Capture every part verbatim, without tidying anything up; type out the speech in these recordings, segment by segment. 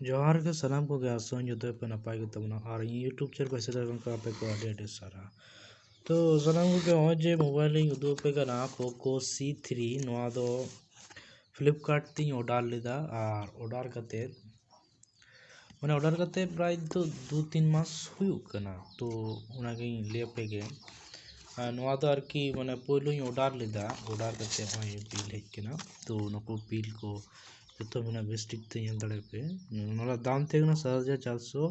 ᱡᱚᱦᱟᱨ ᱜᱮ ᱥᱟᱱᱟᱢ ᱠᱚᱜᱮ, ᱟᱥᱚᱜ ᱟᱹᱧ ᱡᱚᱛᱚ ᱯᱮ ᱱᱟᱯᱟᱭ ᱜᱮ ᱛᱟᱵᱚᱱᱟ᱾ ᱟᱨ ᱤᱧ YouTube channel ᱯᱮ ᱥᱮᱴᱮᱨ ᱟᱠᱟᱱ ᱠᱷᱟᱱ ᱟᱯᱮ ᱠᱚ ᱟᱹᱰᱤ ᱟᱹᱰᱤ ᱥᱟᱨᱦᱟᱣ᱾ ᱛᱚ ᱥᱟᱱᱟᱢ ᱠᱚᱜᱮ, ᱱᱚᱜᱼᱚᱭ ᱡᱮ ᱢᱳᱵᱟᱭᱤᱞ ᱤᱧ ᱩᱫᱩᱜ ᱟᱯᱮ ᱠᱟᱱᱟ, ᱯᱳᱠᱳ ᱥᱤ ᱛᱷᱨᱤ, ᱱᱚᱣᱟ ᱫᱚ ᱯᱷᱞᱤᱯᱠᱟᱨᱴ ᱛᱤᱧ ᱚᱰᱟᱨ ᱞᱮᱫᱟ᱾ ᱟᱨ ᱚᱰᱟᱨ ᱠᱟᱛᱮᱫ, ᱢᱟᱱᱮ, ᱚᱰᱟᱨ ᱠᱟᱛᱮᱫ ᱯᱨᱟᱭ ᱫᱚ ᱫᱩ ᱛᱤᱱ ᱢᱟᱥ ᱦᱩᱭᱩᱜ ᱠᱟᱱᱟ᱾ ᱛᱚ ᱚᱱᱟᱜᱤᱧ ᱞᱟᱹᱭ ᱟᱯᱮ ᱜᱮ᱾ ᱟᱨ ᱱᱚᱣᱟ ᱫᱚ ᱟᱨᱠᱤ, ᱢᱟᱱᱮ, ᱯᱳᱭᱞᱳᱧ ᱚᱰᱟᱨ ᱞᱮᱫᱟ, ᱚᱰᱟᱨ ᱠᱟᱛᱮᱫ ᱱᱚᱜᱼᱚᱭ ᱵᱤᱞ ᱦᱮᱡ ᱠᱟᱱᱟ᱾ ᱛᱚ ᱱᱩᱠᱩ ᱵᱤᱞ ᱠᱚ ᱡᱚᱛᱚ ᱢᱮᱱᱟᱜᱼᱟ, ᱵᱮᱥ ᱴᱷᱤᱠ ᱛᱮ ᱧᱮᱞ ᱫᱟᱲᱮᱭᱟᱜ ᱯᱮ᱾ ᱱᱚᱣᱟ ᱨᱮᱱᱟᱜ ᱫᱟᱢ ᱛᱟᱦᱮᱸ ᱠᱟᱱᱟ ᱥᱟᱛ ᱦᱟᱡᱟᱨ ᱪᱟᱨᱥᱚ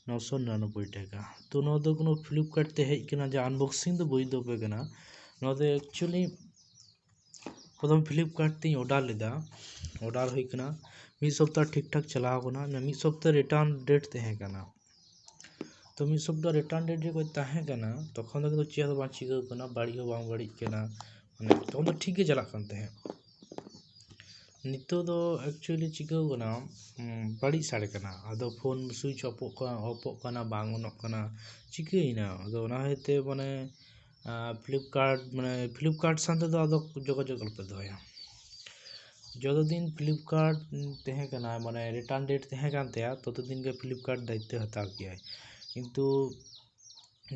ᱱᱚᱥᱚ ᱱᱤᱨᱟᱱᱚᱵᱵᱳᱭ ᱴᱟᱠᱟ᱾ ᱛᱚ ᱱᱚᱣᱟ ᱫᱚ ᱠᱳᱱᱳ ᱯᱷᱞᱤᱯᱠᱟᱨᱴ ᱛᱮ ᱦᱮᱡ ᱠᱟᱱᱟ, ᱡᱮ unboxing ᱫᱚ ᱵᱟᱹᱧ ᱩᱫᱩᱜ ᱟᱯᱮ ᱠᱟᱱᱟ᱾ ᱱᱚᱣᱟ ᱫᱚ actually ᱯᱨᱚᱛᱷᱚᱢ ᱯᱷᱞᱤᱯᱠᱟᱨᱴ ᱛᱤᱧ ᱚᱰᱟᱨ ᱞᱮᱫᱟ, ᱚᱰᱟᱨ ᱦᱩᱭ ᱠᱟᱱᱟ, ᱢᱤᱫ ᱥᱚᱯᱛᱟᱦ ᱴᱷᱤᱠ ᱴᱷᱟᱠ ᱪᱟᱞᱟᱣ ᱠᱟᱱᱟ, ᱢᱤᱫ ᱥᱚᱯᱛᱟᱦ ᱨᱤᱴᱟᱨᱱ ᱰᱮᱴ ᱛᱟᱦᱮᱸ ᱠᱟᱱᱟ᱾ ᱛᱚ ᱢᱤᱫ ᱥᱚᱯᱛᱟᱦ ᱨᱤᱴᱟᱨᱱ ᱰᱮᱴ ᱡᱚᱠᱷᱚᱱ ᱛᱟᱦᱮᱸ ᱠᱟᱱᱟ, ᱛᱚᱠᱷᱚᱱ ᱫᱚ ᱠᱤᱱᱛᱩ ᱪᱮᱫ ᱦᱚᱸ ᱵᱟᱝ ᱪᱤᱠᱟᱹᱣ ᱠᱟᱱᱟ, ᱵᱟᱹᱲᱤᱡ ᱦᱚᱸ ᱵᱟᱝ ᱵᱟᱹᱲᱤᱡ ᱠᱟᱱᱟ, ᱢᱟᱱᱮ ᱛᱚᱠᱷᱚᱱ ᱫᱚ ᱴᱷᱤᱠ ᱜᱮ ᱪᱟᱞᱟᱜ ᱠᱟᱱ ᱛᱟᱦᱮᱸᱫ᱾ ᱱᱤᱛᱚᱜ ᱫᱚ actually ᱪᱤᱠᱟᱹᱣ ᱠᱟᱱᱟ, ᱩᱸ, ᱵᱟᱹᱲᱤᱡ ᱥᱟᱰᱮ ᱠᱟᱱᱟ᱾ ᱟᱫᱚ ᱯᱷᱳᱱ ᱥᱩᱭᱤᱪ ᱚᱯᱚᱜ ᱠᱟᱱᱟ, ᱚᱯᱚᱜ ᱠᱟᱱᱟ, ᱵᱟᱝ ᱚᱱᱚᱜ ᱠᱟᱱᱟ, ᱪᱤᱠᱟᱹᱭᱮᱱᱟ? ᱟᱫᱚ ᱚᱱᱟ ᱦᱚᱛᱮᱡ ᱛᱮ, ᱢᱟᱱᱮ, ᱟᱸ, ᱯᱷᱞᱤᱯᱠᱟᱨᱴ, ᱢᱟᱱᱮ, ᱯᱷᱞᱤᱯᱠᱟᱨᱴ ᱥᱟᱶ ᱛᱮᱫᱚ ᱟᱫᱚ ᱡᱳᱜᱟᱡᱳᱜᱽ ᱟᱞᱚᱯᱮ ᱫᱚᱦᱚᱭᱟ᱾ ᱡᱚᱛᱚ ᱫᱤᱱ ᱯᱷᱞᱤᱯᱠᱟᱨᱴ ᱛᱟᱦᱮᱸ ᱠᱟᱱᱟ, ᱢᱟᱱᱮ, ᱨᱤᱴᱟᱨᱱ ᱰᱮᱴ ᱛᱟᱦᱮᱸ ᱠᱟᱱ ᱛᱟᱭᱟ, ᱛᱚᱛᱚ ᱫᱤᱱ ᱜᱮ ᱯᱷᱞᱤᱯᱠᱟᱨᱴ ᱫᱟᱭᱤᱛᱛᱚ ᱦᱟᱛᱟᱣ ᱠᱮᱭᱟᱭ᱾ ᱠᱤᱱᱛᱩ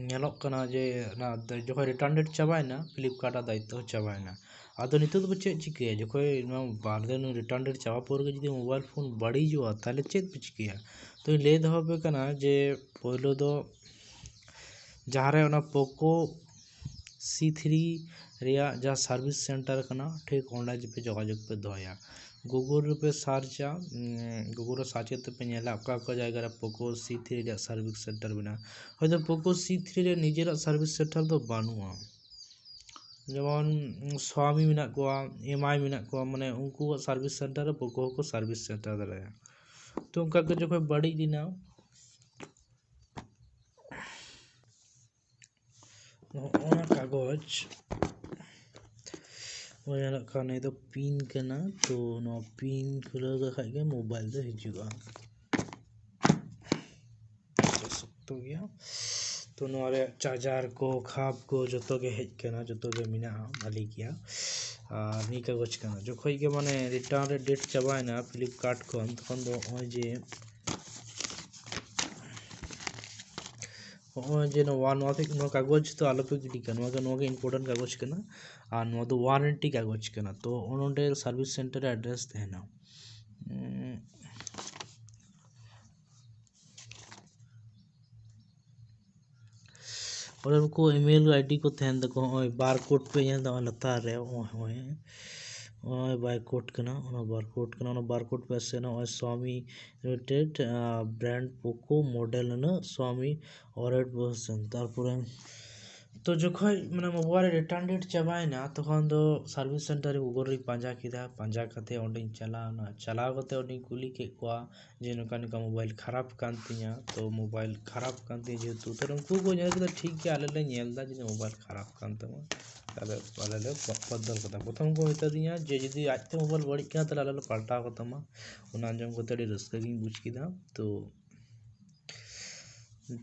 ᱧᱮᱞᱚᱜ ᱠᱟᱱᱟ ᱡᱮ ᱚᱱᱟ ᱫᱚ ᱡᱚᱠᱷᱚᱱ ᱨᱤᱴᱟᱨᱱ ᱰᱮᱴ ᱪᱟᱵᱟᱭᱮᱱᱟ, ᱯᱷᱞᱤᱯᱠᱟᱨᱴ ᱟᱜ ᱫᱟᱭᱤᱛᱛᱚ ᱦᱚᱸ ᱪᱟᱵᱟᱭᱮᱱᱟ᱾ ᱟᱫᱚ ᱱᱤᱛᱚᱜ ᱫᱚ ᱪᱮᱫ ᱪᱤᱠᱟᱹᱭᱟ? ᱡᱚᱠᱷᱚᱱ ᱱᱚᱣᱟ ᱵᱟᱨ ᱫᱤᱱ ᱨᱤᱴᱟᱨᱱ ᱰᱮᱴ ᱪᱟᱵᱟ ᱯᱚᱨ ᱜᱮ ᱡᱩᱫᱤ ᱢᱳᱵᱟᱭᱤᱞ ᱯᱷᱳᱱ ᱵᱟᱹᱲᱤᱡᱚᱜᱼᱟ, ᱛᱟᱦᱚᱞᱮ ᱪᱮᱫ ᱯᱮ ᱪᱤᱠᱟᱹᱭᱟ? ᱛᱚᱧ ᱞᱟᱹᱭ ᱫᱚᱦᱚ ᱟᱯᱮ ᱠᱟᱱᱟ ᱡᱮ ᱯᱳᱭᱞᱳ ᱫᱚ ᱡᱟᱦᱟᱸ ᱨᱮ ᱚᱱᱟ ᱯᱳᱠᱳ ᱥᱤ ᱛᱷᱨᱤ ᱨᱮᱭᱟᱜ ᱡᱟᱦᱟᱸ ᱥᱟᱨᱵᱷᱤᱥ ᱥᱮᱱᱴᱟᱨ ᱠᱟᱱᱟ, ᱴᱷᱤᱠ ᱚᱸᱰᱮ ᱡᱮᱯᱮ ᱡᱳᱜᱟᱡᱳᱜᱽ ᱯᱮ ᱫᱚᱦᱚᱭᱟ᱾ ᱜᱩᱜᱩᱞ ᱨᱮᱯᱮ ᱥᱟᱨᱪᱟ, ᱩᱸ, ᱜᱩᱜᱩᱞ ᱨᱮ ᱥᱟᱨᱪ ᱠᱟᱛᱮ ᱯᱮ ᱧᱮᱞᱟ ᱚᱠᱟ ᱚᱠᱟ ᱡᱟᱭᱜᱟ ᱨᱮ ᱯᱳᱠᱳ ᱥᱤ ᱛᱷᱨᱤ ᱨᱮᱭᱟᱜ ᱥᱟᱨᱵᱷᱤᱥ ᱥᱮᱱᱴᱟᱨ ᱢᱮᱱᱟᱜᱼᱟ᱾ ᱦᱚᱭᱛᱳ ᱯᱳᱠᱳ ᱥᱤ ᱛᱷᱨᱤ ᱨᱮ ᱱᱤᱡᱮᱨᱟᱜ ᱥᱟᱨᱵᱷᱤᱥ ᱥᱮᱱᱴᱟᱨ ᱫᱚ ᱵᱟᱹᱱᱩᱜᱼᱟ᱾ ᱡᱮᱢᱚᱱ, ᱩᱸ, ᱥᱳᱣᱟᱢᱤ ᱢᱮᱱᱟᱜ ᱠᱚᱣᱟ, ᱮᱢᱟᱭ ᱢᱮᱱᱟᱜ ᱠᱚᱣᱟ, ᱢᱟᱱᱮ ᱩᱱᱠᱩᱣᱟᱜ ᱥᱟᱨᱵᱷᱤᱥ ᱥᱮᱱᱴᱟᱨ ᱨᱮ ᱯᱳᱠᱳ ᱦᱚᱸᱠᱚ ᱥᱟᱨᱵᱷᱤᱥ ᱥᱮᱱᱴᱟᱨ ᱫᱟᱲᱮᱭᱟᱜᱼᱟ᱾ ᱛᱚ ᱚᱱᱠᱟ ᱜᱮ ᱡᱚᱠᱷᱚᱱ ᱵᱟᱹᱲᱤᱡ ᱮᱱᱟ, ᱱᱚᱜᱼᱚᱱᱟ ᱠᱟᱜᱚᱡᱽ ᱵᱚᱱ ᱧᱮᱞᱮᱫ ᱠᱟᱱ, ᱱᱤᱭᱟᱹ ᱫᱚ ᱯᱤᱱ ᱠᱟᱱᱟ᱾ ᱛᱚ ᱱᱚᱣᱟ ᱯᱤᱱ ᱠᱷᱩᱞᱟᱹᱣ ᱞᱮᱠᱷᱟᱡ ᱜᱮ ᱢᱳᱵᱟᱭᱤᱞ ᱫᱚ ᱦᱤᱡᱩᱜᱼᱟ᱾ ᱥᱚᱠᱛᱚ ᱜᱮᱭᱟ᱾ ᱛᱚ ᱱᱚᱣᱟ ᱨᱮᱭᱟᱜ ᱪᱟᱨᱡᱟᱨ ᱠᱚ, ᱠᱷᱟᱯ ᱠᱚ ᱡᱚᱛᱚ ᱜᱮ ᱦᱮᱡ ᱠᱟᱱᱟ, ᱡᱚᱛᱚ ᱜᱮ ᱢᱮᱱᱟᱜᱼᱟ, ᱵᱷᱟᱞᱤ ᱜᱮᱭᱟ᱾ ᱟᱨ ᱱᱤᱭᱟᱹ ᱠᱟᱜᱚᱡᱽ ᱠᱟᱱᱟ᱾ ᱡᱚᱠᱷᱚᱡ ᱜᱮ ᱢᱟᱱᱮ ᱨᱤᱴᱟᱨᱱ ᱨᱮ ᱰᱮᱴ ᱪᱟᱵᱟᱭᱮᱱᱟ ᱯᱷᱤᱞᱤᱯᱠᱟᱨᱴ ᱠᱷᱚᱱ, ᱛᱚᱠᱷᱚᱱ ᱫᱚ ᱱᱚᱜᱼᱚᱭ ᱡᱮ ᱱᱚᱜᱼᱚᱭ ᱡᱮ ᱱᱚᱣᱟ, ᱱᱚᱣᱟ ᱠᱟᱜᱚᱡᱽ ᱫᱚ ᱟᱞᱚᱯᱮ ᱜᱤᱰᱤ ᱠᱟᱜᱼᱟ᱾ ᱱᱚᱣᱟ ᱫᱚ, ᱱᱚᱣᱟ ᱜᱮ ᱤᱢᱯᱚᱨᱴᱮᱱᱴ ᱠᱟᱜᱚᱡᱽ ᱠᱟᱱᱟ᱾ ᱟᱨ ᱱᱚᱣᱟ ᱫᱚ ᱣᱟᱨᱮᱱᱴᱤ ᱠᱟᱜᱚᱡᱽ ᱠᱟᱱᱟ᱾ ᱛᱚ ᱱᱚᱰᱮ ᱥᱟᱨᱵᱷᱤᱥ ᱥᱮᱱᱴᱟᱨ ᱨᱮ ᱮᱰᱨᱮᱥ ᱛᱟᱦᱮᱱᱟ᱾ ᱚᱸᱰᱮ ᱱᱩᱠᱩ ᱤᱢᱮᱞ ᱟᱭᱰᱤ ᱠᱚ ᱛᱟᱦᱮᱱ ᱛᱟᱠᱚ᱾ ᱱᱚᱜᱼᱚᱭ ᱵᱟᱨ ᱠᱳᱰ ᱯᱮ ᱧᱮᱞ ᱮᱫᱟ ᱞᱟᱛᱟᱨ ᱨᱮ, ᱱᱚᱜᱼᱚᱭ, ᱱᱚᱜᱼᱚᱭ ᱵᱟᱨ ᱠᱳᱰ ᱠᱟᱱᱟ, ᱚᱱᱟ ᱵᱟᱨ ᱠᱳᱰ ᱠᱟᱱᱟ, ᱚᱱᱟ ᱵᱟᱨ ᱠᱳᱰ ᱯᱮ ᱥᱮ ᱱᱚᱜᱼᱚᱭ ᱥᱣᱟᱢᱤ ᱞᱤᱢᱤᱴᱮᱰ, ᱵᱨᱟᱱᱰ ᱯᱳᱠᱳ, ᱢᱚᱰᱮᱞ ᱱᱩᱱᱟᱹᱜ, ᱥᱣᱟᱢᱤ ᱚᱨᱮᱰ ᱵᱚᱥᱮᱱ᱾ ᱛᱟᱨᱯᱚᱨᱮ ᱛᱚ ᱡᱚᱠᱷᱚᱡ ᱢᱟᱱᱮ ᱢᱳᱵᱟᱭᱤᱞ ᱨᱮ ᱨᱤᱴᱟᱨᱱ ᱰᱮᱴ ᱪᱟᱵᱟᱭᱮᱱᱟ, ᱛᱚᱠᱷᱚᱱ ᱫᱚ ᱥᱟᱨᱵᱷᱤᱥ ᱥᱮᱱᱴᱟᱨ ᱨᱮ ᱜᱩᱜᱚᱞ ᱨᱮᱧ ᱯᱟᱸᱡᱟ ᱠᱮᱫᱟ᱾ ᱯᱟᱸᱡᱟ ᱠᱟᱛᱮ ᱚᱸᱰᱮᱧ ᱪᱟᱞᱟᱣᱱᱟ᱾ ᱪᱟᱞᱟᱣ ᱠᱟᱛᱮ ᱚᱸᱰᱮᱧ ᱠᱩᱞᱤ ᱠᱮᱫ ᱠᱚᱣᱟ ᱡᱮ ᱱᱚᱝᱠᱟ ᱱᱚᱝᱠᱟ ᱢᱳᱵᱟᱭᱤᱞ ᱠᱷᱟᱨᱟᱯ ᱠᱟᱱ ᱛᱤᱧᱟᱹ᱾ ᱛᱚ ᱢᱳᱵᱟᱭᱤᱞ ᱠᱷᱟᱨᱟᱯ ᱠᱟᱱ ᱛᱤᱧᱟᱹ ᱡᱮᱦᱮᱛᱩ, ᱛᱟᱦᱞᱮ ᱩᱱᱠᱩ ᱠᱚ ᱧᱮᱞ ᱠᱮᱫᱟ, ᱴᱷᱤᱠ ᱜᱮᱭᱟ, ᱟᱞᱮ ᱞᱮ ᱧᱮᱞ ᱮᱫᱟ ᱡᱮ ᱢᱳᱵᱟᱭᱤᱞ ᱠᱷᱟᱨᱟᱯ ᱠᱟᱱ ᱛᱟᱢᱟ, ᱛᱟᱦᱞᱮ ᱟᱞᱮ ᱞᱮ ᱵᱚᱫᱚᱞ ᱠᱟᱫᱟ᱾ ᱯᱨᱚᱛᱷᱚᱢ ᱠᱚ ᱢᱮᱛᱟ ᱫᱤᱧᱟ ᱡᱮ ᱡᱩᱫᱤ ᱟᱡᱛᱮ ᱢᱳᱵᱟᱭᱤᱞ ᱵᱟᱹᱲᱤᱡ ᱠᱟᱱᱟ, ᱛᱟᱦᱞᱮ ᱟᱞᱮ ᱞᱮ ᱯᱟᱞᱴᱟᱣ ᱠᱟᱛᱟᱢᱟ᱾ ᱚᱱᱟ ᱟᱸᱡᱚᱢ ᱠᱟᱛᱮ ᱟᱹᱰᱤ ᱨᱟᱹᱥᱠᱟᱹ ᱜᱤᱧ ᱵᱩᱡᱽ ᱠᱮᱫᱟ᱾ ᱛᱚ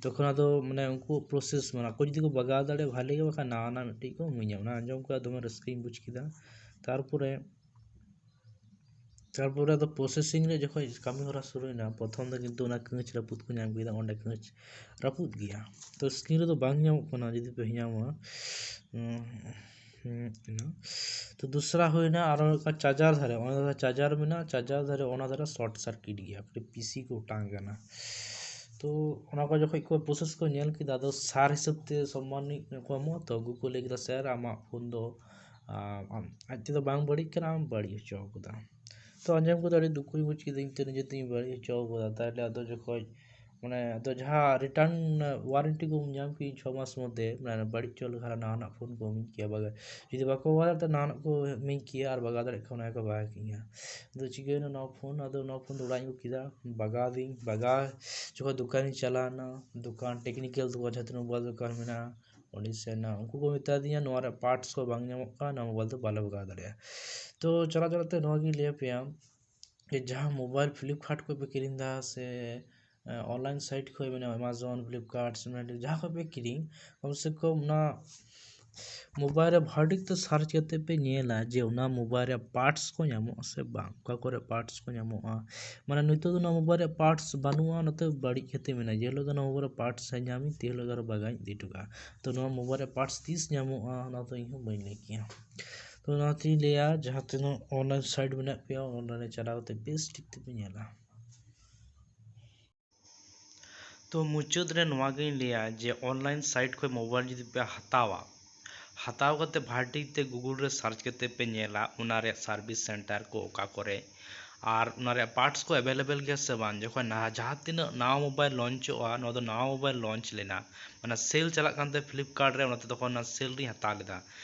ᱛᱚᱠᱷᱚᱱ ᱟᱫᱚ ᱢᱟᱱᱮ ᱩᱱᱠᱩ ᱯᱨᱚᱥᱮᱥ, ᱢᱟᱱᱮ ᱟᱠᱚ ᱡᱩᱫᱤ ᱠᱚ ᱵᱟᱜᱟᱣ ᱫᱟᱲᱮᱭᱟᱜᱼᱟ ᱵᱷᱟᱞᱮ ᱜᱮ, ᱵᱟᱠᱷᱟᱱ ᱱᱟᱣᱟ ᱱᱟᱣᱟ ᱢᱤᱫᱴᱤᱡ ᱠᱚ ᱤᱢᱟᱹᱧᱟ᱾ ᱚᱱᱟ ᱟᱸᱡᱚᱢ ᱠᱟᱛᱮ ᱫᱚᱢᱮ ᱨᱟᱹᱥᱠᱟᱹᱧ ᱵᱩᱡᱽ ᱠᱮᱫᱟ᱾ ᱛᱟᱨᱯᱚᱨᱮ, ᱛᱟᱨᱯᱚᱨᱮ ᱟᱫᱚ ᱯᱨᱚᱥᱮᱥᱤᱝ ᱨᱮ ᱡᱚᱠᱷᱚᱱ ᱠᱟᱹᱢᱤ ᱦᱚᱨᱟ ᱥᱩᱨᱩᱭᱮᱱᱟ, ᱯᱨᱚᱛᱷᱚᱢ ᱫᱚ ᱠᱤᱱᱛᱩ ᱚᱱᱟ ᱠᱟᱹᱪ ᱨᱟᱹᱯᱩᱫ ᱠᱚ ᱧᱟᱢ ᱠᱮᱫᱟ, ᱚᱸᱰᱮ ᱠᱟᱹᱪ ᱨᱟᱹᱯᱩᱫ ᱜᱮᱭᱟ᱾ ᱛᱚ ᱥᱠᱨᱤᱱ ᱨᱮᱫᱚ ᱵᱟᱝ ᱧᱟᱢᱚᱜ ᱠᱟᱱᱟ, ᱡᱩᱫᱤ ᱯᱮ ᱧᱟᱢᱟ᱾ ᱦᱩᱸ, ᱦᱩᱸ, ᱤᱱᱟᱹ᱾ ᱛᱚ ᱫᱚᱥᱨᱟ ᱦᱩᱭᱱᱟ ᱟᱨᱚ ᱢᱤᱫᱴᱟᱝ ᱪᱟᱨᱡᱟᱨ ᱫᱷᱟᱨᱮ, ᱚᱱᱟ ᱫᱷᱟᱨᱮ ᱪᱟᱨᱡᱟᱨ ᱢᱮᱱᱟᱜᱼᱟ, ᱪᱟᱨᱡᱟᱨ ᱫᱷᱟᱨᱮ ᱚᱱᱟ ᱫᱷᱟᱨᱮ ᱥᱚᱨᱴ ᱥᱟᱨᱠᱤᱴ ᱜᱮᱭᱟ, ᱯᱤᱥᱤ ᱠᱚ ᱚᱴᱟᱝ ᱠᱟᱱᱟ᱾ ᱛᱚ ᱚᱱᱟ ᱠᱚ ᱡᱚᱠᱷᱚᱡ ᱠᱚ ᱯᱨᱚᱥᱮᱥ ᱠᱚ ᱧᱮᱞ ᱠᱮᱫᱟ, ᱟᱫᱚ ᱥᱟᱨ ᱦᱤᱥᱟᱹᱵ ᱛᱮ ᱥᱚᱢᱢᱟᱱᱤ ᱠᱚ ᱮᱢᱚᱜᱼᱟ᱾ ᱛᱚ ᱩᱱᱠᱩ ᱠᱚ ᱞᱟᱹᱭ ᱠᱮᱫᱟ, "ᱥᱮᱨ, ᱟᱢᱟᱜ ᱯᱷᱳᱱ ᱫᱚ, ᱟᱢ, ᱟᱡ ᱛᱮᱫᱚ ᱵᱟᱝ ᱵᱟᱹᱲᱤᱡ ᱠᱟᱱᱟ, ᱟᱢ ᱵᱟᱹᱲᱤᱡ ᱦᱚᱪᱚ ᱠᱟᱫᱟ᱾" ᱛᱚ ᱟᱸᱡᱚᱢ ᱠᱟᱛᱮ ᱟᱹᱰᱤ ᱫᱩᱠ ᱤᱧ ᱵᱩᱡᱽ ᱠᱮᱫᱟ, ᱤᱧ ᱛᱮ ᱱᱤᱡᱮ ᱛᱮᱧ ᱵᱟᱹᱲᱤᱡ ᱦᱚᱪᱚ ᱠᱟᱫᱟ᱾ ᱛᱟᱦᱞᱮ ᱟᱫᱚ ᱡᱚᱠᱷᱚᱡ ᱢᱟᱱᱮ ᱟᱫᱚ ᱡᱟᱦᱟᱸ ᱨᱤᱴᱟᱨᱱ ᱣᱟᱨᱮᱱᱴᱤ ᱠᱚᱢ ᱧᱟᱢ ᱠᱮᱭᱟ ᱪᱷᱚ ᱢᱟᱥ ᱢᱚᱫᱽᱫᱷᱮ, ᱢᱟᱱᱮ ᱵᱟᱹᱲᱤᱡ ᱦᱚᱪᱚ ᱞᱮᱠᱷᱟᱱ ᱱᱟᱣᱟᱱᱟᱜ ᱯᱷᱳᱱ ᱠᱚ ᱮᱢᱟᱹᱧ ᱠᱮᱭᱟ᱾ ᱵᱟᱜᱮ ᱡᱩᱫᱤ ᱵᱟᱠᱚ ᱵᱮᱵᱚᱦᱟᱨᱟ, ᱛᱚ ᱱᱟᱣᱟᱱᱟᱜ ᱠᱚ ᱮᱢᱟᱹᱧ ᱠᱮᱭᱟ, ᱟᱨ ᱵᱟᱜᱟᱣ ᱫᱟᱲᱮᱭᱟᱜ ᱠᱷᱟᱱ ᱚᱱᱟ ᱜᱮᱠᱚ ᱵᱟᱜᱟᱣ ᱠᱤᱧᱟ᱾ ᱟᱫᱚ ᱪᱤᱠᱟᱹᱭᱮᱱᱟ, ᱱᱚᱣᱟ ᱯᱷᱳᱱ, ᱟᱫᱚ ᱱᱚᱣᱟ ᱯᱷᱳᱱ ᱫᱚ ᱚᱲᱟᱜ ᱤᱧ ᱟᱹᱜᱩ ᱠᱮᱫᱟ, ᱵᱟᱜᱟᱣ ᱫᱤᱧ, ᱵᱟᱜᱟᱣ ᱡᱚᱠᱷᱚᱱ ᱫᱚᱠᱟᱱᱤᱧ ᱪᱟᱞᱟᱣᱱᱟ, ᱫᱚᱠᱟᱱ ᱴᱮᱠᱱᱤᱠᱮᱞ ᱫᱚᱠᱟᱱ, ᱡᱟᱦᱟᱸ ᱛᱤᱱᱟᱹᱜ ᱢᱳᱵᱟᱭᱤᱞ ᱫᱚᱠᱟᱱ ᱢᱮᱱᱟᱜᱼᱟ, ᱚᱸᱰᱮᱧ ᱥᱮᱱ ᱮᱱᱟ᱾ ᱩᱱᱠᱩ ᱠᱚ ᱢᱮᱛᱟ ᱫᱤᱧᱟ, "ᱱᱚᱣᱟ ᱨᱮᱭᱟᱜ ᱯᱟᱨᱴᱥ ᱠᱚ ᱵᱟᱝ ᱧᱟᱢᱚᱜ ᱠᱟᱱᱟ, ᱱᱚᱣᱟ ᱢᱳᱵᱟᱭᱤᱞ ᱫᱚ ᱵᱟᱞᱮ ᱵᱟᱜᱟᱣ ᱫᱟᱲᱮᱭᱟᱜᱼᱟ᱾" ᱛᱚ ᱪᱟᱞᱟᱣ ᱪᱟᱞᱟᱣ ᱛᱮ ᱱᱚᱣᱟ ᱜᱤᱧ ᱞᱟᱹᱭ ᱟᱯᱮᱭᱟ, ᱡᱮ ᱡᱟᱦᱟᱸ ᱢᱳᱵᱟᱭᱤᱞ ᱯᱷᱞᱤᱯᱠᱟᱨᱴ ᱠᱷᱚᱱ ᱯᱮ ᱠᱤᱨᱤᱧ ᱮᱫᱟ ᱥᱮ, ᱮ, ᱚᱱᱞᱟᱭᱤᱱ ᱥᱟᱭᱤᱴ ᱠᱷᱚᱱ, ᱢᱟᱱᱮ ᱮᱢᱟᱡᱚᱱ, ᱯᱷᱞᱤᱯᱠᱟᱨᱴ, ᱥᱮ ᱢᱟᱱᱮ ᱡᱟᱦᱟᱸ ᱠᱷᱚᱱ ᱯᱮ ᱠᱤᱨᱤᱧ, ᱠᱚᱢ ᱥᱮ ᱠᱚᱢ ᱚᱱᱟ ᱢᱳᱵᱟᱭᱤᱞ ᱨᱮ ᱵᱷᱟᱹᱜᱤ ᱴᱷᱤᱠ ᱛᱮ ᱥᱟᱨᱪ ᱠᱟᱛᱮ ᱯᱮ ᱧᱮᱞᱟ ᱡᱮ ᱚᱱᱟ ᱢᱳᱵᱟᱭᱤᱞ ᱨᱮᱭᱟᱜ ᱯᱟᱨᱴᱥ ᱠᱚ ᱧᱟᱢᱚᱜᱼᱟ ᱥᱮ ᱵᱟᱝ, ᱚᱠᱟ ᱠᱚᱨᱮ ᱯᱟᱨᱴᱥ ᱠᱚ ᱧᱟᱢᱚᱜᱼᱟ᱾ ᱢᱟᱱᱮ ᱱᱤᱛᱚᱜ ᱫᱚ ᱱᱚᱣᱟ ᱢᱳᱵᱟᱭᱤᱞ ᱨᱮᱭᱟᱜ ᱯᱟᱨᱴᱥ ᱵᱟᱹᱱᱩᱜᱼᱟ, ᱚᱱᱟᱛᱮ ᱵᱟᱹᱲᱤᱡ ᱠᱟᱛᱮ ᱢᱮᱱᱟᱜᱼᱟ᱾ ᱡᱮ ᱦᱤᱞᱳᱜ ᱫᱚ ᱱᱚᱣᱟ ᱢᱳᱵᱟᱭᱤᱞ ᱨᱮ ᱯᱟᱨᱴᱥ ᱧᱟᱢᱤᱧ, ᱛᱮ ᱦᱤᱞᱳᱜ ᱫᱚ ᱟᱨᱚ ᱵᱟᱜᱟᱣᱤᱧ ᱤᱫᱤ ᱦᱚᱴᱚ ᱠᱟᱜᱼᱟ᱾ ᱛᱚ ᱱᱚᱣᱟ ᱢᱳᱵᱟᱭᱤᱞ ᱨᱮᱭᱟᱜ ᱯᱟᱨᱴᱥ ᱛᱤᱥ ᱧᱟᱢᱚᱜᱼᱟ, ᱚᱱᱟ ᱫᱚ ᱤᱧ ᱦᱚᱸ ᱵᱟᱹᱧ ᱞᱟᱹᱭ ᱠᱮᱭᱟ᱾ ᱛᱚ ᱚᱱᱟᱛᱤᱧ ᱞᱟᱹᱭᱟ, ᱡᱟᱦᱟᱸ ᱛᱤᱱᱟᱹᱜ ᱚᱱᱞᱟᱭᱤᱱ ᱥᱟᱭᱤᱴ ᱢᱮᱱᱟᱜ ᱯᱮᱭᱟ, ᱚᱱᱞᱟᱭᱤᱱ ᱨᱮ ᱪᱟᱞᱟᱣ ᱠᱟᱛᱮ ᱵᱮᱥ ᱴᱷᱤᱠ ᱛᱮᱯᱮ ᱧᱮᱞᱟ᱾ ᱛᱚ ᱢᱩᱪᱟᱹᱫ ᱨᱮ ᱱᱚᱣᱟ ᱜᱤᱧ ᱞᱟᱹᱭᱟ ᱡᱮ ᱚᱱᱞᱟᱭᱤᱱ ᱥᱟᱭᱤᱴ ᱠᱷᱚᱱ ᱢᱳᱵᱟᱭᱤᱞ ᱡᱩᱫᱤ ᱯᱮ ᱦᱟᱛᱟᱣᱟ, ᱦᱟᱛᱟᱣ ᱠᱟᱛᱮ ᱵᱷᱟᱹᱜᱤ ᱴᱷᱤᱠ ᱛᱮ ᱜᱩᱜᱩᱞ ᱨᱮ ᱥᱟᱨᱪ ᱠᱟᱛᱮ ᱯᱮ ᱧᱮᱞᱟ ᱚᱱᱟ ᱨᱮᱭᱟᱜ ᱥᱟᱨᱵᱷᱤᱥ ᱥᱮᱱᱴᱟᱨ ᱠᱚ ᱚᱠᱟ ᱠᱚᱨᱮ, ᱟᱨ ᱚᱱᱟ ᱨᱮᱭᱟᱜ ᱯᱟᱨᱴᱥ ᱠᱚ ᱮᱵᱮᱞᱮᱵᱮᱞ ᱜᱮᱭᱟ ᱥᱮ ᱵᱟᱝ᱾ ᱡᱚᱠᱷᱚᱱ ᱱᱟᱣᱟ, ᱡᱟᱦᱟᱸ ᱛᱤᱱᱟᱹᱜ ᱱᱟᱣᱟ ᱢᱳᱵᱟᱭᱤᱞ ᱞᱚᱧᱪᱚᱜᱼᱟ, ᱱᱚᱣᱟ ᱫᱚ ᱱᱟᱣᱟ ᱢᱳᱵᱟᱭᱤᱞ ᱞᱚᱧᱪ ᱞᱮᱱᱟ, ᱢᱟᱱᱮ ᱥᱮᱞ ᱪᱟᱞᱟᱜ ᱠᱟᱱ ᱛᱟᱦᱮᱸ ᱯᱷᱞᱤᱯᱠᱟᱨᱴ ᱨᱮ, ᱚᱱᱟᱛᱮ ᱛᱚᱠᱷᱚᱱ ᱚᱱᱟ ᱥᱮᱞ ᱨᱤᱧ ᱦᱟᱛᱟᱣ ᱞᱮᱫᱟ᱾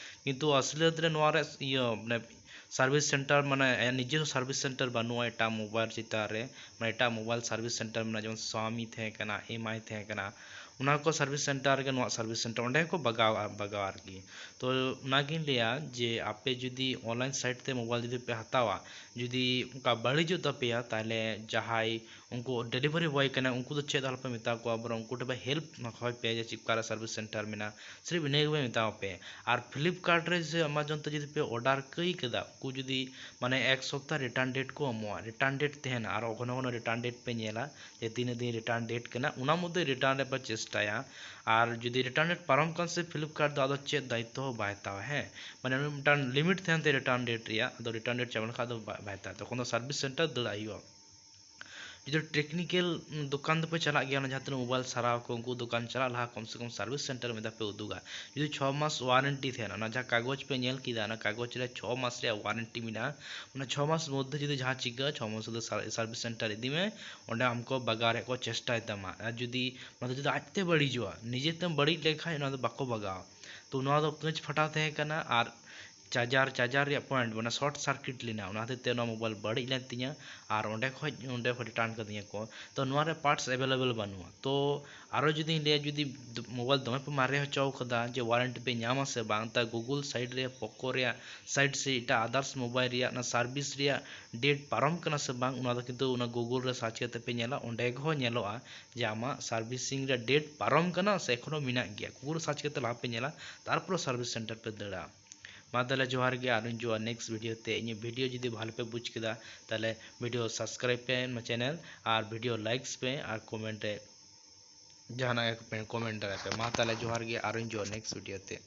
ᱠᱤᱱᱛᱩ ᱟᱥᱞᱤᱭᱟᱹᱛ ᱨᱮ ᱱᱚᱣᱟ ᱨᱮ ᱤᱭᱟᱹ, ᱢᱟᱱᱮ ᱥᱟᱨᱵᱷᱤᱥ ᱥᱮᱱᱴᱟᱨ, ᱢᱟᱱᱮ ᱟᱭᱟᱜ ᱱᱤᱡᱮᱨ ᱥᱟᱨᱵᱷᱤᱥ ᱥᱮᱱᱴᱟᱨ ᱵᱟᱹᱱᱩᱜᱼᱟ ᱮᱴᱟᱜ ᱢᱳᱵᱟᱭᱤᱞ ᱪᱮᱛᱟᱱ ᱨᱮ, ᱢᱟᱱᱮ ᱮᱴᱟᱜ ᱢᱳᱵᱟᱭᱤᱞ ᱥᱟᱨᱵᱷᱤᱥ ᱥᱮᱱᱴᱟᱨ ᱢᱮᱱᱟᱜᱼᱟ, ᱡᱮᱢᱚᱱ ᱥᱟᱣᱟᱢᱤ ᱛᱟᱦᱮᱸ ᱠᱟᱱᱟ, ᱮᱢ ᱟᱭ ᱛᱟᱦᱮᱸ ᱠᱟᱱᱟ, ᱚᱱᱟ ᱠᱚ ᱥᱟᱨᱵᱷᱤᱥ ᱥᱮᱱᱴᱟᱨ ᱨᱮᱜᱮ ᱱᱚᱣᱟ ᱥᱟᱨᱵᱷᱤᱥ ᱥᱮᱱᱴᱟᱨ ᱚᱸᱰᱮ ᱦᱚᱸᱠᱚ ᱵᱟᱜᱟᱣᱟ, ᱵᱟᱜᱟᱣᱟ ᱟᱨᱠᱤ᱾ ᱛᱚ ᱚᱱᱟᱜᱤᱧ ᱞᱟᱹᱭᱟ ᱡᱮ ᱟᱯᱮ ᱡᱩᱫᱤ ᱚᱱᱞᱟᱭᱤᱱ ᱥᱟᱭᱤᱴ ᱛᱮ ᱢᱳᱵᱟᱭᱤᱞ ᱡᱩᱫᱤ ᱯᱮ ᱦᱟᱛᱟᱣᱟ, ᱡᱩᱫᱤ ᱚᱱᱠᱟ ᱵᱟᱹᱲᱤᱡᱚᱜ ᱛᱟᱯᱮᱭᱟ, ᱛᱟᱦᱚᱞᱮ ᱡᱟᱦᱟᱸᱭ ᱩᱱᱠᱩ ᱰᱮᱞᱤᱵᱷᱟᱨᱤ ᱵᱚᱭ ᱠᱟᱱᱟ, ᱩᱱᱠᱩ ᱫᱚ ᱪᱮᱫ ᱟᱞᱚᱯᱮ ᱢᱮᱛᱟ ᱠᱚᱣᱟ, ᱵᱚᱨᱚᱝ ᱩᱱᱠᱩ ᱴᱷᱮᱱ ᱯᱮ ᱦᱮᱞᱯ ᱦᱚᱦᱚᱭ ᱯᱮ ᱡᱮ ᱪᱮᱫ ᱚᱠᱟᱨᱮ ᱥᱟᱨᱵᱷᱤᱥ ᱥᱮᱱᱴᱟᱨ ᱢᱮᱱᱟᱜᱼᱟ, ᱥᱤᱨᱯ ᱤᱱᱟᱹ ᱜᱮᱯᱮ ᱢᱮᱛᱟ ᱠᱚᱯᱮ᱾ ᱟᱨ ᱯᱷᱞᱤᱯᱠᱟᱨᱴ ᱨᱮ ᱥᱮ ᱟᱢᱟᱡᱚᱱ ᱛᱮ ᱡᱩᱫᱤ ᱯᱮ ᱚᱰᱟᱨ ᱠᱟᱹᱭ ᱠᱮᱫᱟ, ᱩᱱᱠᱩ ᱡᱩᱫᱤ ᱢᱟᱱᱮ ᱮᱠ ᱥᱚᱯᱛᱟ ᱨᱤᱴᱟᱨᱱ ᱰᱮᱴ ᱠᱚ ᱮᱢᱚᱜᱼᱟ, ᱨᱤᱴᱟᱨᱱ ᱰᱮᱴ ᱛᱟᱦᱮᱱᱟ, ᱟᱨ ᱜᱷᱚᱱᱚ ᱜᱷᱚᱱᱚ ᱨᱤᱴᱟᱨᱱ ᱰᱮᱴ ᱯᱮ ᱧᱮᱞᱟ ᱡᱮ ᱛᱤᱱᱟᱹᱜ ᱫᱤᱱ ᱨᱤᱴᱟᱨᱱ ᱰᱮᱴ ᱠᱟᱱᱟ, ᱚᱱᱟ ᱢᱚᱫᱽᱫᱷᱮ ᱨᱤᱴᱟᱨᱱ ᱨᱮ ᱯᱮ ᱪᱮᱥᱴᱟᱭᱟ᱾ ᱟᱨ ᱡᱩᱫᱤ ᱨᱤᱴᱟᱨᱱ ᱰᱮᱴ ᱯᱟᱨᱚᱢ ᱠᱟᱱ ᱥᱮ ᱯᱷᱞᱤᱯᱠᱟᱨᱴ ᱫᱚ ᱟᱫᱚ ᱪᱮᱫ ᱫᱟᱭᱤᱛᱛᱚ ᱦᱚᱸ ᱵᱟᱭ ᱦᱟᱛᱟᱣᱟ, ᱦᱮᱸ, ᱢᱟᱱᱮ ᱢᱤᱫᱴᱟᱝ ᱞᱤᱢᱤᱴ ᱛᱟᱦᱮᱱ ᱛᱟᱭᱟ ᱨᱤᱴᱟᱨᱱ ᱰᱮᱴ ᱨᱮᱭᱟᱜ, ᱟᱫᱚ ᱨᱤᱴᱟᱨᱱ ᱰᱮᱴ ᱪᱟᱵᱟ ᱞᱮᱱᱠᱷᱟᱱ ᱫᱚ ᱵᱟᱭ ᱵᱟᱭ ᱦᱟᱛᱟᱣᱟ, ᱛᱚᱠᱷᱚᱱ ᱫᱚ ᱥᱟᱨᱵᱷᱤᱥ ᱥᱮᱱᱴᱟᱨ ᱫᱟᱹᱲᱟᱜ ᱦᱩᱭᱩᱜᱼᱟ᱾ ᱡᱩᱫᱤ ᱴᱮᱠᱱᱤᱠᱮᱞ ᱫᱚᱠᱟᱱ ᱫᱚᱯᱮ ᱪᱟᱞᱟᱜ ᱜᱮᱭᱟ, ᱚᱱᱟ ᱡᱟᱦᱟᱸ ᱛᱤᱱᱟᱹᱜ ᱢᱳᱵᱟᱭᱤᱞ ᱥᱟᱨᱟᱣ ᱠᱚ, ᱩᱱᱠᱩ ᱫᱚᱠᱟᱱ ᱪᱟᱞᱟᱜ ᱞᱟᱦᱟ ᱠᱚᱢ ᱥᱮ ᱠᱚᱢ ᱥᱟᱨᱵᱷᱤᱥ ᱥᱮᱱᱴᱟᱨ ᱢᱤᱫ ᱫᱷᱟᱣ ᱯᱮ ᱩᱫᱩᱜᱟ᱾ ᱡᱩᱫᱤ ᱪᱷᱚ ᱢᱟᱥ ᱣᱟᱨᱮᱱᱴᱤ ᱛᱟᱦᱮᱱᱟ, ᱚᱱᱟ ᱡᱟᱦᱟᱸ ᱠᱟᱜᱚᱡᱽ ᱯᱮ ᱧᱮᱞ ᱠᱮᱫᱟ, ᱚᱱᱟ ᱠᱟᱜᱚᱡᱽ ᱨᱮ ᱪᱷᱚ ᱢᱟᱥ ᱨᱮᱭᱟᱜ ᱣᱟᱨᱮᱱᱴᱤ ᱢᱮᱱᱟᱜᱼᱟ, ᱚᱱᱟ ᱪᱷᱚ ᱢᱟᱥ ᱢᱚᱫᱽᱫᱷᱮ ᱡᱩᱫᱤ ᱡᱟᱦᱟᱸ ᱪᱤᱠᱟᱹᱜᱼᱟ, ᱪᱷᱚ ᱢᱟᱥ ᱫᱚ ᱥᱟᱨ-, ᱥᱟᱨᱵᱷᱤᱥ ᱥᱮᱱᱴᱟᱨ ᱤᱫᱤ ᱢᱮ, ᱚᱸᱰᱮ ᱟᱢ ᱠᱚ ᱵᱟᱜᱟᱣ ᱨᱮᱭᱟᱜ ᱠᱚ ᱪᱮᱥᱴᱟᱭ ᱛᱟᱢᱟ᱾ ᱟᱨ ᱡᱩᱫᱤ ᱚᱱᱟ ᱫᱚ ᱡᱩᱫᱤ ᱟᱡᱛᱮ ᱵᱟᱹᱲᱤᱡᱚᱜᱼᱟ, ᱱᱤᱡᱮᱛᱮᱢ ᱵᱟᱹᱲᱤᱡ ᱞᱮᱠᱷᱟᱡ, ᱚᱱᱟ ᱫᱚ ᱵᱟᱠᱚ ᱵᱟᱜᱟᱣᱟ᱾ ᱛᱚ ᱱᱚᱣᱟ ᱫᱚ ᱠᱟᱹᱪ ᱯᱷᱟᱴᱟᱣ ᱛᱟᱦᱮᱸ ᱠᱟᱱᱟ᱾ ᱟᱨ ᱪᱟᱨᱡᱟᱨ ᱪᱟᱨᱡᱟᱨ ᱨᱮᱭᱟᱜ ᱯᱚᱭᱮᱱᱴ ᱢᱟᱱᱮ ᱥᱚᱨᱴ ᱥᱟᱨᱠᱤᱴ ᱞᱮᱱᱟ, ᱚᱱᱟ ᱦᱚᱛᱮᱡ ᱛᱮ ᱱᱚᱣᱟ ᱢᱳᱵᱟᱭᱤᱞ ᱵᱟᱹᱲᱤᱡ ᱞᱮᱱ ᱛᱤᱧᱟᱹ ᱟᱨ ᱚᱸᱰᱮ ᱠᱷᱚᱡ ᱚᱸᱰᱮ ᱠᱷᱚᱡ ᱨᱤᱴᱟᱨᱱ ᱠᱟᱹᱫᱤᱧᱟ ᱠᱚ᱾ ᱛᱚ ᱱᱚᱣᱟ ᱨᱮ ᱯᱟᱨᱴᱥ ᱮᱵᱮᱞᱮᱵᱮᱞ ᱵᱟᱹᱱᱩᱜᱼᱟ᱾ ᱛᱚ ᱟᱨᱚ ᱡᱩᱫᱤᱧ ᱞᱟᱹᱭᱟ, ᱡᱩᱫᱤ ᱢᱳᱵᱟᱭᱤᱞ ᱫᱚᱢᱮ ᱯᱮ ᱢᱟᱨᱮ ᱦᱚᱪᱚ ᱠᱟᱫᱟ, ᱡᱮ ᱳᱣᱟᱨᱮᱱᱴᱤ ᱯᱮ ᱧᱟᱢᱟ ᱥᱮ ᱵᱟᱝ, ᱛᱟ ᱜᱩᱜᱩᱞ ᱥᱟᱭᱤᱴ ᱨᱮ, ᱯᱳᱠᱳ ᱨᱮᱭᱟᱜ ᱥᱟᱭᱤᱴ ᱥᱮ ᱮᱴᱟᱜ ᱟᱫᱟᱨᱥ ᱢᱳᱵᱟᱭᱤᱞ ᱨᱮᱭᱟᱜ ᱚᱱᱟ ᱥᱟᱨᱵᱷᱤᱥ ᱨᱮᱭᱟᱜ ᱰᱮᱴ ᱯᱟᱨᱚᱢ ᱠᱟᱱᱟ ᱥᱮ ᱵᱟᱝ, ᱚᱱᱟ ᱫᱚ ᱠᱤᱱᱛᱩ ᱚᱱᱟ ᱜᱩᱜᱩᱞ ᱨᱮ ᱥᱟᱨᱪ ᱠᱟᱛᱮ ᱯᱮ ᱧᱮᱞᱟ, ᱚᱸᱰᱮ ᱦᱚᱸ ᱧᱮᱞᱚᱜᱼᱟ ᱡᱮ ᱟᱢᱟᱜ ᱥᱟᱨᱵᱷᱤᱥᱤᱝ ᱨᱮ ᱰᱮᱴ ᱯᱟᱨᱚᱢ ᱠᱟᱱᱟ ᱥᱮ ᱮᱠᱷᱚᱱᱳ ᱢᱮᱱᱟᱜ ᱜᱮᱭᱟ᱾ ᱜᱩᱜᱩᱞ ᱨᱮ ᱥᱟᱨᱪ ᱠᱟᱛᱮ ᱞᱟᱦᱟ ᱯᱮ ᱧᱮᱞᱟ, ᱛᱟᱨᱯᱚᱨᱮ ᱥᱟᱨᱵᱷᱤᱥ ᱥᱮᱱᱴᱟᱨ ᱯᱮ ᱫᱟᱹᱲᱟ᱾ ᱢᱟ ᱛᱟᱦᱚᱞᱮ ᱡᱚᱦᱟᱨ ᱜᱮ, ᱟᱨ ᱦᱤᱡᱩᱜᱼᱟ ᱱᱮᱠᱥᱴ ᱵᱷᱤᱰᱤᱭᱳ ᱛᱮ᱾ ᱤᱧᱟᱹᱜ ᱵᱷᱤᱰᱤᱭᱳ ᱡᱩᱫᱤ ᱵᱷᱟᱞᱮ ᱯᱮ ᱵᱩᱡᱽ ᱠᱮᱫᱟ, ᱛᱟᱦᱚᱞᱮ ᱵᱷᱤᱰᱤᱭᱳ ᱥᱟᱵᱥᱠᱨᱟᱭᱤᱵ ᱯᱮ ᱢᱟ ᱪᱮᱱᱮᱞ, ᱟᱨ ᱵᱷᱤᱰᱤᱭᱳ ᱞᱟᱭᱤᱠᱥ ᱯᱮ, ᱟᱨ ᱠᱚᱢᱮᱱᱴ ᱨᱮ ᱡᱟᱦᱟᱱᱟᱜ ᱜᱮ ᱠᱚᱢᱮᱱᱴ ᱫᱟᱲᱮᱭᱟᱜ ᱯᱮ᱾ ᱢᱟ ᱛᱟᱦᱚᱞᱮ ᱡᱚᱦᱟᱨ ᱜᱮ, ᱟᱨ ᱦᱤᱡᱩᱜᱼᱟ ᱱᱮᱠᱥᱴ ᱵᱷᱤᱰᱤᱭᱳ ᱛᱮ᱾